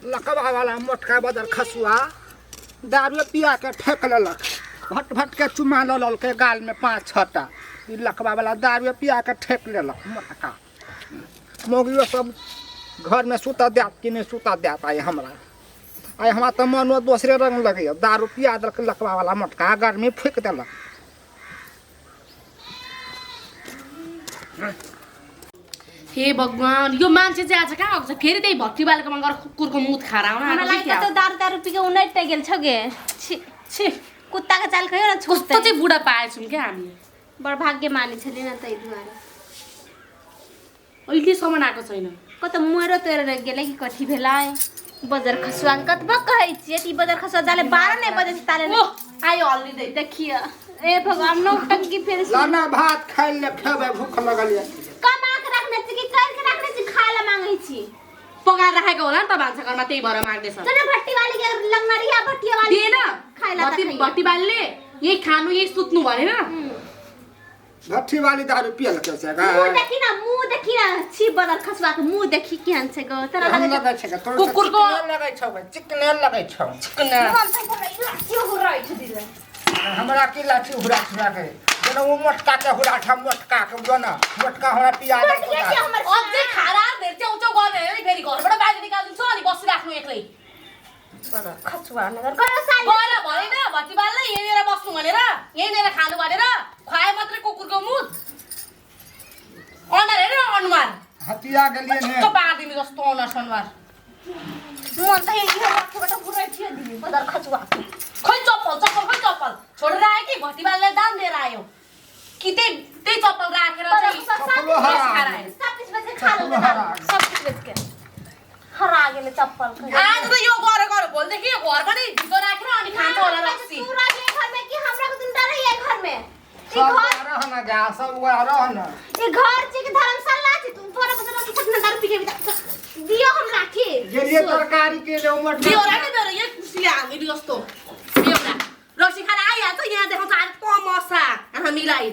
लकवा वाला मोटका बदर खसुआ दारू पिया के फेंक लेलक, भट भट के चुमा लऽ लेलकै गाल में 5 6टा। ई लकवा वाला दारू पिया के ठेक लेलक मोटका। मौगियो सब घर में सुता देत कि नहीं सुता देत। आइ हमरा, आइ हमरा तऽ मनो दोसरे रंग लगैया। दारू पिया देलक लकवा वाला मोटका, गर्मी फूकि देलक। हे भगवान, यो मान्छे चाहिँ आज कहाँ आएको छ? फेरि त्यही भट्टी बालकोमा गएर कुकुरको मुत खाएर आउन हमरा आएको लागि कि क्या? कतौ दारू दारू पी के उनैट गेल छ गे। छी छी, कुत्ता के चाल कहियो न कस्तो छुटतै। चाहिँ बुढा पाएछौँ क्या हामी। बड़ भाग्य माने छली न तै दुआरे। अहिलेसम्म आएको छैन। कतौ मरो तोरो रहि गेलै कि कथी भेलै? बजर खसुआ के कतबो कहै छियै त ई बजर खसुआ जाले 12 नै बजे छै ताले। ओह, आयो हल्लिँदै। देखियो ए भगवान, नौटंकी फेर शुरू। लाना भात खाइ ले खेबै, भूख लगल ये। कमा के राख्ने छी कि कर के राख्ने छी, खाय ला मांगै छी। पकाएर राखेको होला नि त भान्साघरमा, त्यही भएर माग्दैछ। चल भट्टी वाली के लङ्गरिया भट्टी वाली दिएन। खाय ला त भट्टी खाइए। भट्टी वालीले यही खानु यही सुत्नु भनेन। भट्टी वाली दारू पियल के छै गा? मुँह देखी न, मुँह देखी न, छी बदर खसुआ के मुँह देखी केहन छै गो। तोरा केहन लगै लगै छै गे? तोरा कुकुरको- चिकने लगै छौ गे, चिकने लगै छौ। चिकना। हम त हमरा ई लाठियो हुराइ छै दिले। हमरा की लाठी हुरा छुरा के? जेना ओ मोटका के हुरा छा, मोटका के जो न, मोटका हमरा पिया दे। मोटके के हमर अझै खाना धेर च्याउ च्याउ गर्ने हो नि, फेरि घरबाट बाहिर निकालिदिन्छु अनि बसिराख्नु एक्लै। बदर खसुआ नगर करो साली। गएर भनेन भट्टी बाललाई यहीँनिर बस्नु भनेर, यहीँनिर खानु भनेर, खुवाए मात्रै कुकुरको मुत। अनुहार हेर अनुहार। हतिया गेलियै ने। कस्तो बाँधिने जस्तो अनुहार सनुहार। मन त यही हो, लाठीबाट हुराइ थियो दिदी, बदर खसुआ के। खोइ चप्पल, चप्पल खोइ चप्पल छोडेर आयो कि भट्टी बाललाई दान दिएर आयो कि त्यही चप्पल राखेर बदर चाहिँ खसुआ सात चप्पलो हरा खाएर आयो। सब किछ बेच के खा लेलकै चप्पलो हरा दारू, सब किछ बेच के हरा गेलै चप्पल खोइ। आज त यो गर गर भोलिदेखि यो घर पनि भित्र राखेर अनि खान्छ होला रक्सी। तू राख ले घर में कि हमरा को तुम डरे है घर में? ई सब घर रह न गा, सब वएह रह न। ई घर छै कि धर्मशाला छै? तू तोरा बदला रक्सी सपना दारू पी के भी दियो हम लाठी। गेलियै तरकारी के ले उमर। बेहोरा नि बेहोरा, यही कुर्सीले हानिदिनु जस्तो। बेहोरा। रक्सी खाएर आइहाल्छ, यहाँ देखाउँछ आज तमसा हामीलाई।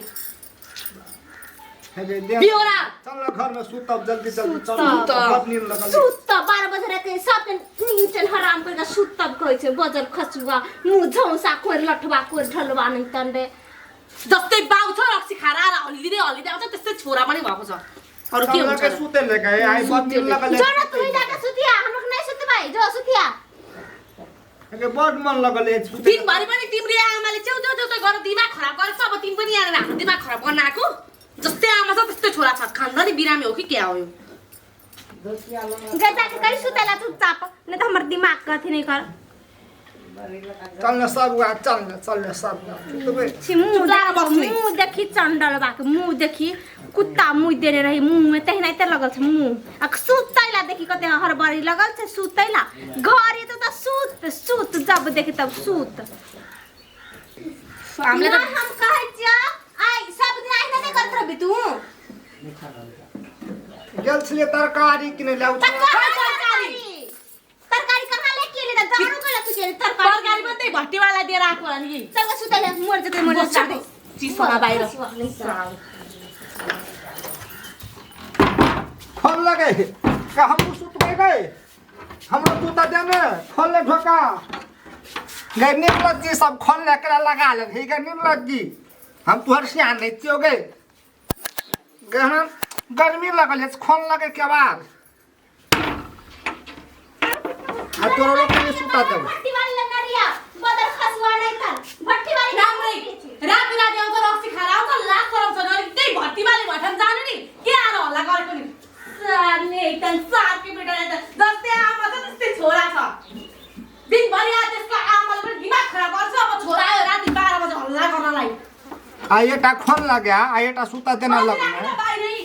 बेहोरा। चल न घर में सुतब जल्दी जल्दी, चल। सुतब। बड नींद लगल। सुतब 12 बजे राति सब दिन नींद चल हराम करके सुतब कहै छै बजर खसुआ मुँह झौसा कोर लठवा कोर ढलवा नै तन रे। जस्तै बाउ छ रक्सी खाएर आएर हल्लिँदै हल्लिँदै आउँछ त्यस्तै छोरा पनि भएको छ। अरू के चल हुन्छ के र? सुते ले गए, आइ बड नींद लगल। जो न तू जाके सुतिया, हम लोग नहीं सुतबै, जो सुतिया। के बड मन लगल है सुते। दिनभरि पनि तिम्रो आमाले च्याउ च्याउ च्याउ गरेर दिमाग खराब गरेको छ, अब तिमी पनि यहाँनिर हाम्रो दिमाग खराब गर्न आएको। जस्तै आमा छ त्यस्तै छोरा छ, खानदानी बिरामी हो कि क्या हो यो? गे जाके कहीं सुतेला चुपचाप, नहीं तो हमर दिमाग कथी नहीं कर। चल न सब वएह, चल न, चल न सब वएह, सुतबै। छी मुँह चुप लाएर बस्ने। मुँह देखी चंडलबा के मुँह देखी कुत्ता मुँह देने रही मुँह में तहिना लगल छै मुँह। आ सुतैला देखी कते हड़बड़ी लगल छै सुतैला। घर एतौ त सुत सुत जब देखी तब सुत। हामीले त नहि, हम कहै छियौ, आइ सब दिन अहिना नहि करैत रहबी तू। गेल छलियै तरकारी किनै लए, त कहाँ तरकारी? तरकारी कहाँ लेके एली त? दारू कहिला तू गेली तरकारी? तरकारी पनि त्यही भट्टीवाला दिएर आएको होला नि। चल सुतैला, मर जेतै, मर जेतै। चिसोमा बाहिर। खोल लगे का हमहूँ सुतबै गए, हमरो जूता दे ने, खोल ले ढोका गए। निर्लज्जी सब खोल ले एकरा लगा ले हे गे निर्लज्जी, हम तोहर सियान नहीं छियौ गे। गे हम गर्मी लगल है, खोल लगे के बाद आ तोरा लोग के सुता देबो। भट्टी वाली लंगरिया बदर खसुआ नहीं तर भट्टी वाली राम्रै राति राति आउँछ रक्सी खाएर आउँछ, लाज शरम छैन। अलिक त्यही भट्टीवाली भट्टामा जानु नि, के आएर हल्ला गरेको नि? साले एकदम सारको बेटाले त जस्तै आमा छ त्यस्तै छोरा छ। दिनभरि आएर त्यसको आमाले पनि दिमाग खराब गर्छ, अब छोरा आयो राति 12 बजे हल्ला गर्नलाई। आ एटा खोल लगे, आ एटा सुता देना लगने। बाहिरै।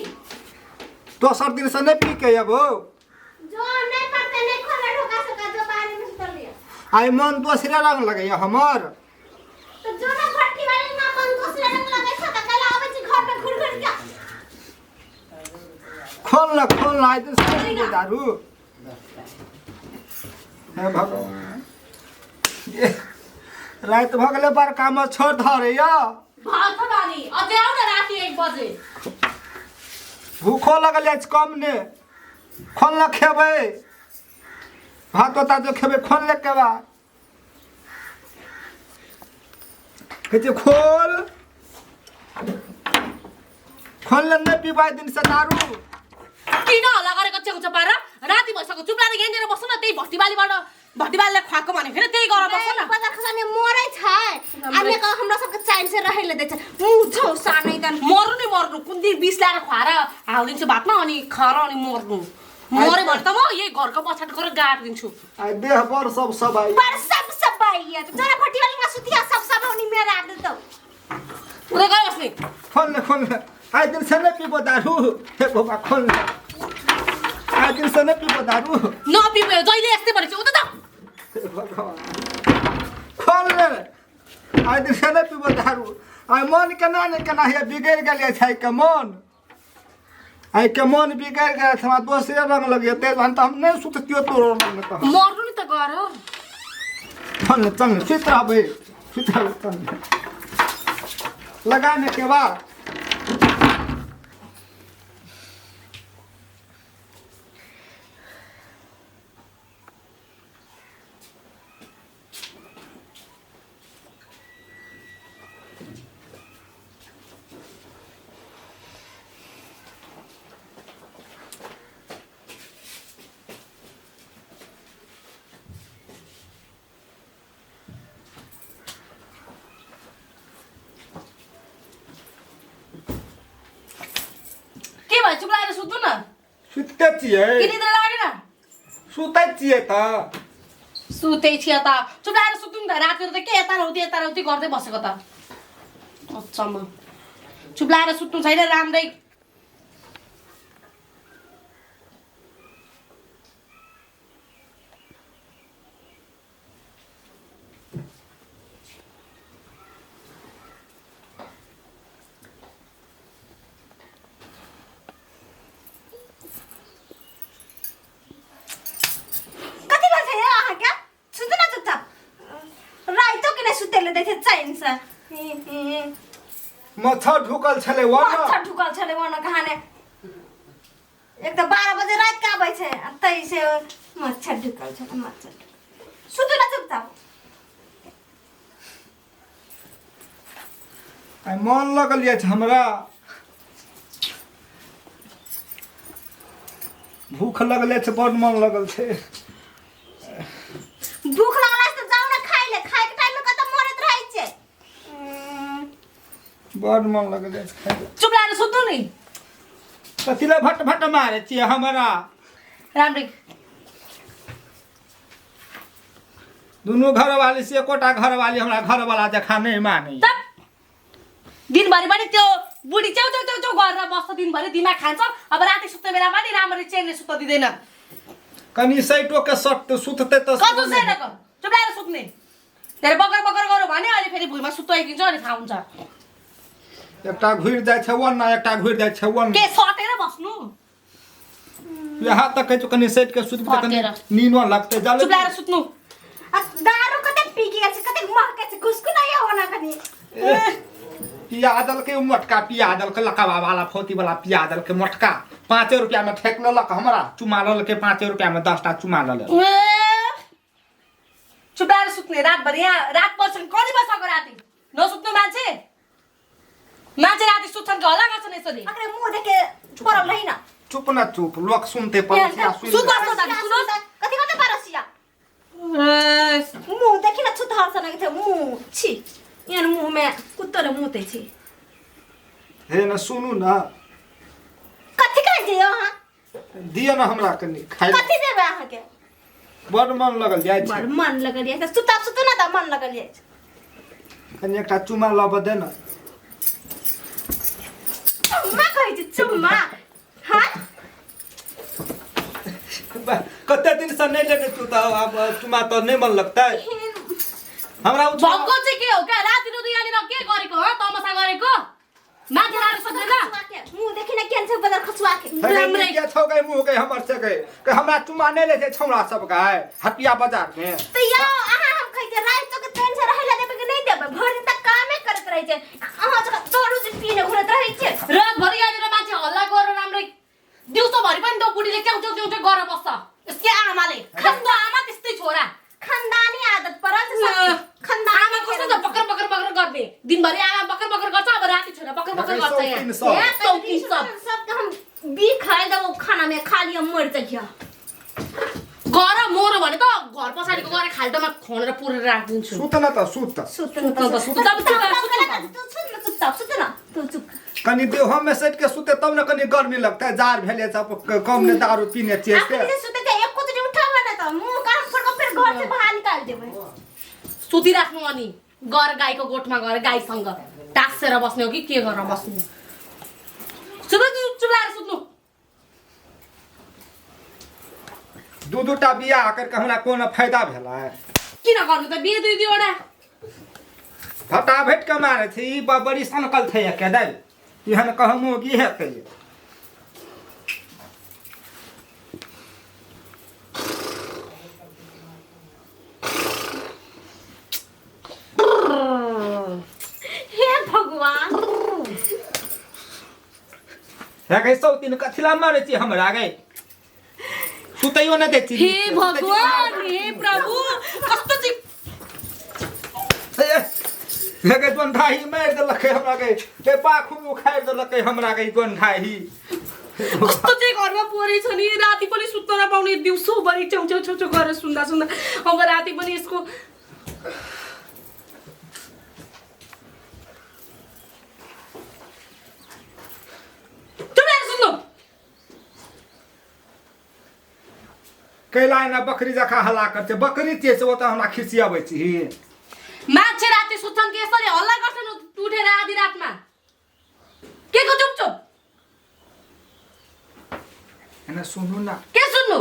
दोसर दिन से नहीं पी के अबो। जो नहीं पड़ते नहीं खोल ढोका सका जो बाहर में सुतल लिया। आई मन दोसरे रंग लगे हमर। तो जो ना भट्टी वाली ना मन दोसरे रंग लगे छ त कल आबै छी घर में घुर घुर के। खोल न, खोल न, आई दिन से पी के दारू। हे भगवान, राति भऽ गेलै, बड़का मच्छर धरैया। भात बानी अझै आउ न राति 1 बजे। भूखो लगल अछि कम ने, खोल न खेबै। भात उता जो खेबे खोल ले के बाद कहै छै खोल खोल ले नहि पीबै दिन से दारू। किन हल्ला गरेको छेउ पारेर राति भइसक्यो, चुप लागेर यहाँनिर बस्नु न, त्यही भट्टीबालीबाट भट्टीबालीलाई खुवाएको भनेको होइन, त्यही गरेर बस्नु न। बजार खसाने मरै छ आमे क हमरा सबके चैन से रहै ले दै छ मुँह छौ सानै दन। मर्नु नि मर्नु, कुन दिन विष ल्याएर खुवाएर हालिदिन्छु भातमा अनि खाएर अनि मर्नु। मऱ्यो भने त म यही घरको पछाडि गएर गाडिदिन्छु। आ देह पर सब सब आई पर सब सब आई है जरा भट्टीवाली मा सुतिया सब सब उनी मेरा आदत दौ। उता गयो बस्ने। खोल ले खोल ले आइ दिन से नहि पीबो दारू। हे बाबा खोल ले आइ दिन से नहि पीबो दारू। नपिबो जहिले यस्तै भनेको उता जाऊ। हे भगवान खोल ले आइ दिन से नहि पीबो दारू। आइ मन केना ने केना हे बिगड़ि गेल छै के मन, आइ के मन बिगड़ि गेल छै, हमरा दोसरे रंग लगे ते तऽ हम नहि सुततियो तोरो रंग तऽ मर्नु नि त गएर। चल ले चल ले सुति रहबै सुति रहबै चल ले लगाने के बाद। के भयो चुप लागेर सुत्नु न? सुतते छियै। के निद्रा लागेन? सुतै छियै त। सुतै छियै त चुप लागेर सुत्नु नि त, रातिहरू त के यता रौती यता रौती गर्दै बसेको त। अचम्म चुप लागेर सुत्नु छैन राम्रै। कति भन्छ यो अहाँके? सुत्नु न चुपचाप। राइतो किन सुतेले दै छै चैन से। मच्छर ढुकल छलै वहाँ। मच्छर ढुकल छलै वहाँ कहाने। एक त 12 बजे रात के आबै छै आ तै से मच्छर ढुकल छलै मच्छर। सुतु न चुपचाप। आइ मन लगल अछि हमरा, भूख लगल अछि, बड मन लगल छै। भूख लगला से जाउ न खाइ ले, खाइ के टाइम में कत मरत रहै छै। बड मन लगल अछि खाइ ले। चुप लागेर सुत्नु नि। कथी लए भट भट मारै छियै हमरा? राम्रै दुनू घरवाली से एकोटा घरवाली हमरा घरवाला जखा नहि मानै। तब दिनभरि पनि त्यो बुढी च्याउ च्याउ च्याउ च्याउ गरेर बस्छ, दिनभरि दिमाग खान्छ। अब राति सुत्ने बेलामा नि राम्ररी चैनले सुत्न दिँदैन। कनि सैटो के सट सुतते त कस्तो सैटोको? चुप लागेर सुत्ने। धेरै बकर बकर गऱ्यो भने अहिले फेरि भुइँमा सुताइदिन्छ अनि थाहा हुन्छ। एकटा घुरि जाइ छै ओन्ना, एकटा घुरि जाइ छै ओन्ना। के सटेर बस्नु? यहाँ तक कहै छौ कनि सटि के सुतबै त कनि सटेर। नीनो लगतै। जाले चुप लागेर सुत्नु। आ दारू कते पी गेल छै, कते महकै छै, खुसकु नै होना कनि। पिया देलकै मोटका, पिया देलकै लकवा वाला फोती वाला पिया देलकै मोटका। 5 रुपया में ठेक लेलक हमरा, चुमा लेलकै 5 रुपया में 10टा चुमा लेलक। चुप लागेर सुत्ने रातभरि यहाँ रात पर्छन् कति बजेको राति नसुत्नु मान्छे? मान्छे राति सुत्छन् कि हल्ला गर्छन् यसरी? अकरे मुँह देखे परल रही न। चुप न चुप, लोक सुनते पड़ोसिया सुन। सुत बस्छ त, सुनोस्। कति कति पड़ोसिया? मुँह देखि न छुतहर सनक छ मुँह, छी एहन मुँह में कुत्तो रे मुतै छी। हे न सुनू न। कथि कहै छी अहाँ? दिअ न हमरा कनि खाइ। कथि देबै अहाँके? बड मन लगल जाइ छै। बड मन लगल जाइ छै। सुतब सुतू न त मन लगल जाइ छै। कनि एकटा चुमा लऽ दे न। चुम्मा कहै छै चुम्मा? हाँ कते दिन से नहि लेने छु त आब चुमा त नहि मन लगतै हमरा। भक्को चाहिँ के हो क्या? राति रुँदै यहाँनिर के गरेको हो? तमसा गरेको माथि लाएर सक्दैन। मुँह देखि न केहन छ बदर खसुआ के। राम्रै के छौ गई मुँह गई हमर से गई के हमरा चुमा नहि लै छै छौड़ा सब गए हटिया बाजार में। त यौ अहाँ हम कहै छै राति के चैन से रहै ला देबै कि नहि देबै? भरि दिन त कामे करैत रहै छै, अहाँ जका दारू से पीने घुरैत रहै छै। रातभरि यहाँनिर मान्छे हल्ला गरेर राम्रै दिउँसोभरि पनि त्यो बुढीले च्याउ च्याउ च्याउ च्याउ गरेर बस्छ। यसकै आमाले खस्तो आमा सौतीन सब। ए, सौतीन सब सबके हम बी खाइ देबौ खाना में खा लिअ मर जइह। गर मोर भने त घर पछाडिको गएर खाल्टोमा खनेर पुरेर राखिदिन्छु। सुत न त सुत। सुत सुत न त, सुत। जब सुत, सुत न। तू सुत न चुपचाप सुत न तू चुप। कनि देहो में सटि के सुते तब न कनि गर्मी लगतै, जाड़ भेलै सब कम ने दारू पीने छियै से। अखनी से सुते त एको चोटि उठाब न त मुंह कान फोड़ के फेर घर से बाहर निकाल देबै। सुतिराख्नु अनि गएर गाईको गोठमा गएर गाईसँग टाँसेर बस्ने हो कि के गरेर बस्ने? सुत, चुप लाएर सुत्नु। दू दूटा बियाह करके हमरा कोनो फायदा भेलै? किन गर्नु त बिहे दुई दुईवटा? फटाफट के मारे छै ई बड़ी सनकल छै के दाइ, एहन कहमो की हेतै? हे भगवान हे गै सौतीन कथिला मारै छी हमरा गै? सुतैयो न दै छी। हे भगवान, हे प्रभु, कस्तो चाहिँ हे गै गोंधाही मारि देलकै हमरा गै, हे पाखुर उखाड़ि देलकै हमरा गै गोंधाही। कस्तो चाहिँ घरमा परेछ नि, राति पनि सुत्न नपाउने, दिउँसोभरि च्याउ च्याउ च्याउ च्याउ गरेर सुन्दा सुन्दा अब राति पनि यसको कैला एना बकरी जकाँ हल्ला करतै, बकरी छियै से ओतऽ हमरा खिसियाबै छी। मान्छे राति सुत्छन् कि यसरी हल्ला गर्छन् उठेर आधी रातमा? के को चुप चुप? एना सुन्नु न। के सुन्नु?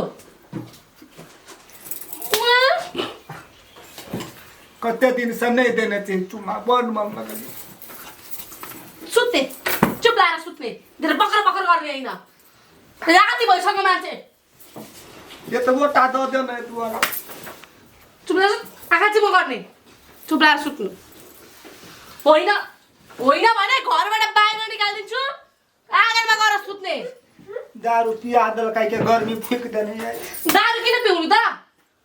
कते दिन से नहि देने छी चुम्मा, बड़ मन लगल। सुत्ने, चुप लाएर सुत्ने, धेरै बकर बकर गर्ने होइन, राति भइसक्यो मान्छे। एतबोटा दऽ दे ने एतबो। चुप लाएर सुत, आँखा चाहिँ म गर्ने, चुप लाएर सुत्नु। होइन होइन भने घरबाट बाहिर निकालिदिन्छु, आँगनमा गएर सुत्ने। दारू पिया देलकै के गर्मी फुकि देने है। दारू किन पिउनु त?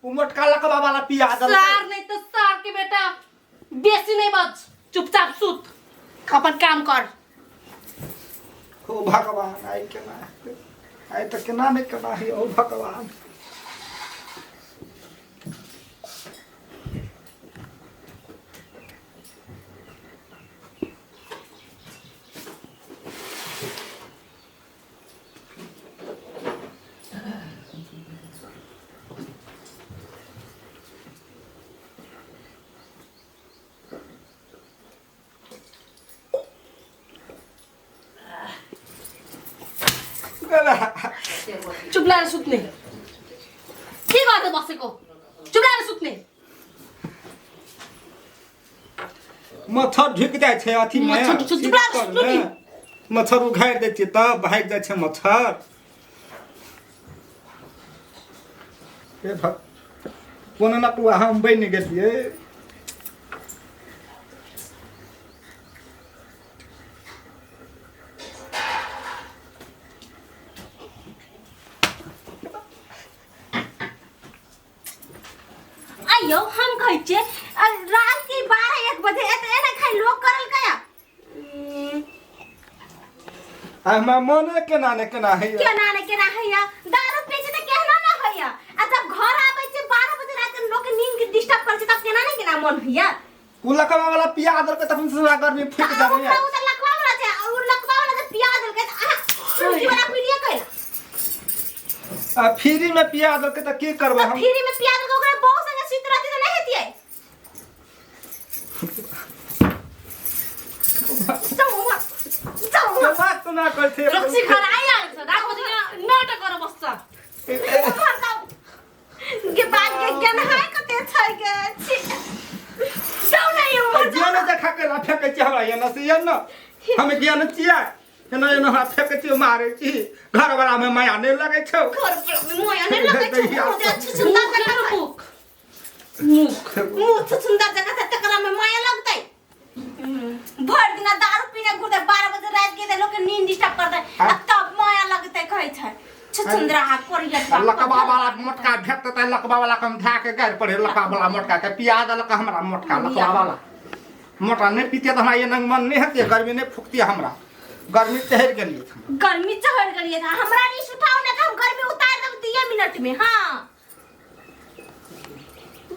उ मोटका लकवा वाला पिया देलकै। सार नै त सार के बेटा, बेसी नै बज, चुपचाप सुत, अपन काम कर। ओ भगवान, आइ केना हेतै? आइ तऽ केना नहि केना है, ओ भगवान। चुप लाएर सुत्ने, के गर्दै बसेको? चुप लाएर सुत्ने। मच्छर ढुकि जाइ छै अथी में, मच्छर ढुक्छ, चुप लाएर सुत्नु नि। मच्छर उघारि दै छियै तब भागि जाइ छै मच्छर। हे भग, कोनो नटुआ हम बनि गेलियै। आइयो हम कहै छियै रात के 12-1 बजे एते एना खाइ लोक करल कया? आ हमरा मोने केना ने केना होइया। केना ने केना होइया? दारू पी छै त केना ना होइया? आ जब घर आबै छै 12 बजे रात के लोक नींद के डिस्टर्ब करै छै तब केना ने केना मन होइया? उ लकवा वाला पिया देलकै तखन से हमरा गर्मी फुकि आ, जाइया। उ त लकवा वाला छै, उ लकवा वाला त पिया देलकै त अहाँ फ्रूटी वाला पी लिअ कैला। आ फ्री में पिया देलकै त की करबै हम? फ्री में पिया देलकै ओकरा बहुत संगे सुति रहती त नहि हेतियै। जाऊ उहाँ, जाऊ उहाँ। केना कोना करै छै? रक्सी खाएर आइहाल्छ, रात बजे नाटक गरेर बस्छ। उहाँ जाऊ। गे बात के ज्ञान है कते छै गे, छी। जाऊ न यौ, उहाँ जाऊ ज्ञान न। देखा के ला फेकै छी हमरा एना से एना। हम ज्ञान छियै, एना एना हमरा फेकै छी, मारै छी। घरवला में माया नहि लगै छौ। घर पर माया नहि लगै छौ, मुँह जे छुछुंदर जकाँ छै। मुख। मुख। मुँह छुछुंदर जकाँ छै, तकरा में माया लगतै। भरि दिना दारू पीने घुरतै, 12 बजे राति के लोक के नींद डिस्टर्ब करतै, आ तब माया लगतै कहै छै। छुछुंदरा कोरिया आ लकवा वाला मोटका भेटतै त लकवा वाला के हम धए के गारि पड़े, लकवा वाला मोटका के पिया देलक हमरा मोटका लकवा वाला। मोटका नहि पीतियै तऽ हमरा एना मन नहि हेतै, गर्मी नहि फुकतियै हमरा। गर्मी चढ़ि गेलियै हम। गर्मी चढ़ गेलियै था हमरा नहीं सुताओ ना त हम गर्मी उतार देब 2 मिनट में। हां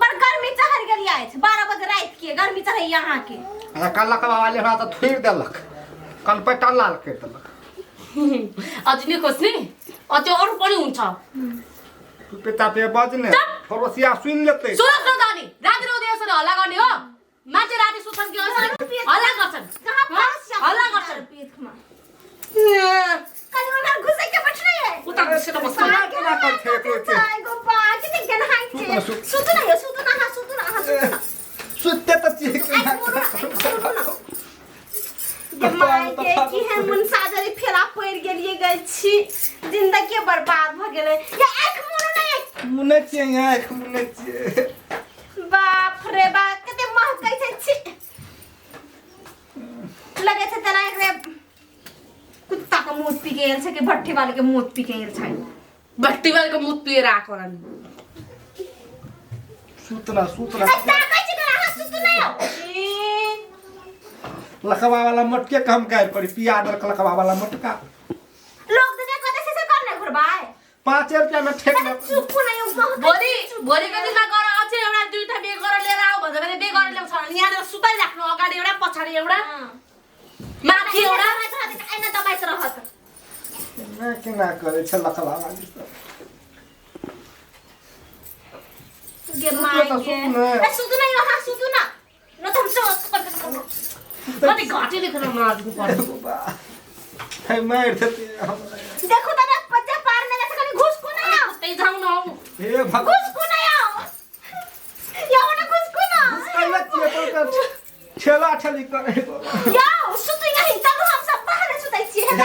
बड़ गर्मी चढ़ गेलियै अछि 12 बजे रात के गर्मी चढ़ै यहाँ के। आ कलकवा वाले हमरा तऽ थोड़ि देलक, कनपैटा लाल करि देलक। अझ नि खोज्ने अझ अरू पनि हुन्छ। तू पिता पे बजने पड़ोसिया सुनि लेतै। सुन न त अनि राति रोज यसरी हल्ला गर्ने हो? मान्छे राति सुत्छन् कि यसरी हल्ला गर्छन्? कहाँ हँ? पड़ोसिया हल्ला गर्छन्। पेटमा कनि हमरा घुसै के बैठले है। उता घुसेर बस्छ। केना केना करथे एको एको? एगो बा कते गन्हाइ छै। सुत न, सुत। सुतु न यो, सुतु न, हाँ, सुतु न, हाँ, सुतु न। सुतते तऽ छियै आइ मोरो, आइ मोरो न। गे माय गे, केहन मुनसा जरी फेरा पड़ि गेलियै गै छी, जिंदगी बर्बाद भऽ गेलै। या आँखि मुनू नै। मुनै छियै, आँखि मुनै छियै। बाप रे बाप, कते महकै छै, छी। लगै छै तेना एकरे कुत्ता के मुँह पी के गेल छै कि भट्ठी वाले के मुँह पी के गेल छै। भट्टी वाले के मुँह पिएर आएको होला नि। सुतना सुतना। ए, ताकै छै केना, अहाँ सुतु नै हौ। ए, लखवा वाला मटके के हम गारि पड़ी पिया देलक लखवा वाला मटका। लोक दुनिया कतै से से कर नै घुरबाय। 5 रुपया में ठेक ले। चुप नै हौ, महकै भोलि भोलिको दिनमा गएर अझै एउटा दुईटा बिहे गरेर लिएर आऊ भन्छ भने बिहे गरेर ल्याउँछ भने यहाँनिर सुताइराख्नु, अगाडि एउटा पछाडि एउटा माथि एउटा। ऐना दबाइत रहत। केना केना करै छै लखवा वाली सब। गे my सुतु गे। न। ए, सुतु नै अहाँ, सुतु न। न त हम सब कर कर कर। कति घटी देखेर मार्नु पर्छ। एगो बा। हे मारि देतै हमरा। देखो त न बच्चा पार नै छ, कनि घुसकु न आऊ। उतै जाउँ न हौ। हे भगवान। घुसकु न आऊ। यौ न घुसकु न। घुसकैले छियै पर के ठेला ठेली करै। यौ सुतु यही, चलु हम सब बाहर सुतै छियै हे त।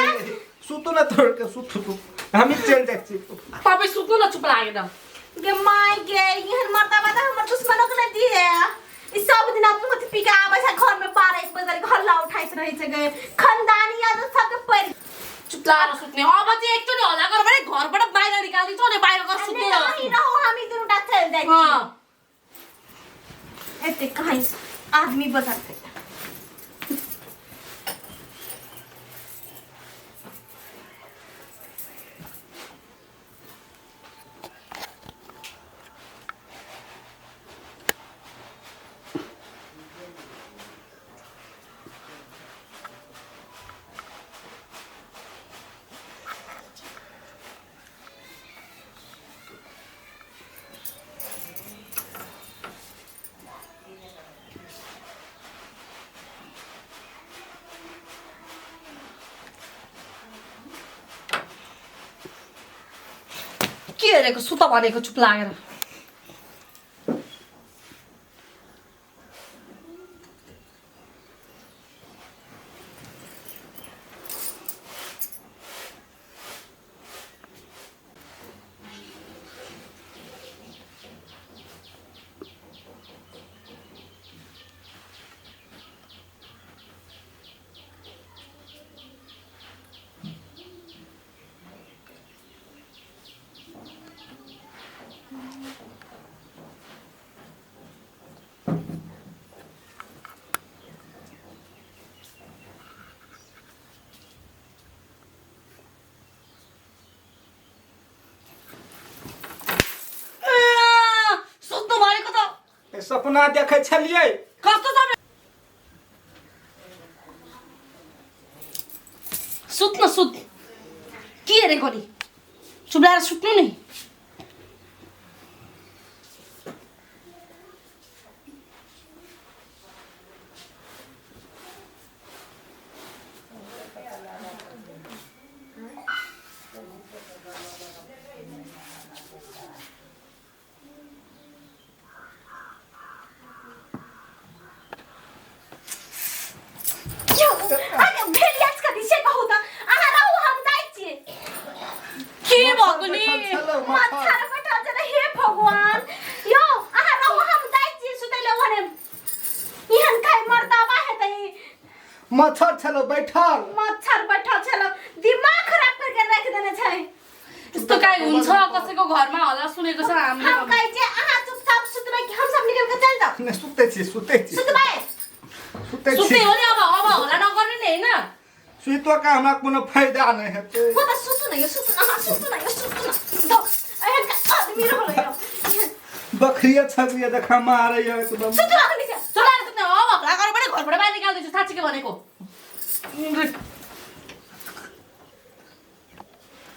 सुतु न तोड़ के सुतु तू। हम चलि जाइ छी। तपाईँ सुत्नु न चुप लागेर। गे my गे, एहन मर्दबा त हमर दुश्मनक नै दिए। ई सब दिना मुँह पी के आबै छै घर में 12 1 बजे हल्ला उठाइत रहै छै गे। खानदानी आदत सबके पड़ि चुप लागेर सुत्ने। अब चाहिँ एकचोटि हल्ला गर भने घरबाट बाहिर निकालिदिन्छु अनि बाहिर गएर सुत्नु नहि न। रहू, हम ई दुनूटा चलि जाइ छी। अँ। एते कहाँ आदमी बजतै। के हेरेको सुत भनेको चुप लागेर। सुत्नु भनेको त सपना देखै छलियै। कस्तो सपना? सुत्न सुत, के हेरेको नि? चुप लागेर सुत्नु नि। यौ, अरे भेल अछि कथी से कहू त, अहाँ रहू हम जाइ छियै। के भएको नि? मच्छर बैठल छै त, हे भगवान। यौ अहाँ रहू हम जाइ छियै सुतै लए ओहने। एहन खाइ मर्दाबा हेतै। मच्छर छलौ बैठल। मच्छर बैठल छलौ, दिमाग खराब करके राखि देने छै। यस्तो काहीँ हुन्छ कसैको घरमा होला सुनेको छ हामीले। हम कहै छियै अहाँ चुपचाप सुतबै कि हम सब निकल के चलि जाउ? नहि सुतै छी, सुतै छी। सुतबै? सुतै छी। सुत्ने हो नि अब, अब होला नगर्ने नि होइन? सुतो के हमरा कोनो फायदा नहि हेतै। हो त सुतु न यो, सुतु न, अहाँ सुतु न यो, सुतु न। धौ, एहन का आदमी रहल यो। बकरिया छकरिया देखा मारैया एकदम। सुतु अखनी से। चला रे सुत्ने, अब हल्ला गरेर पनि घरबाट बाहिर निकाल्दैछु, साँच्चीकै भनेको।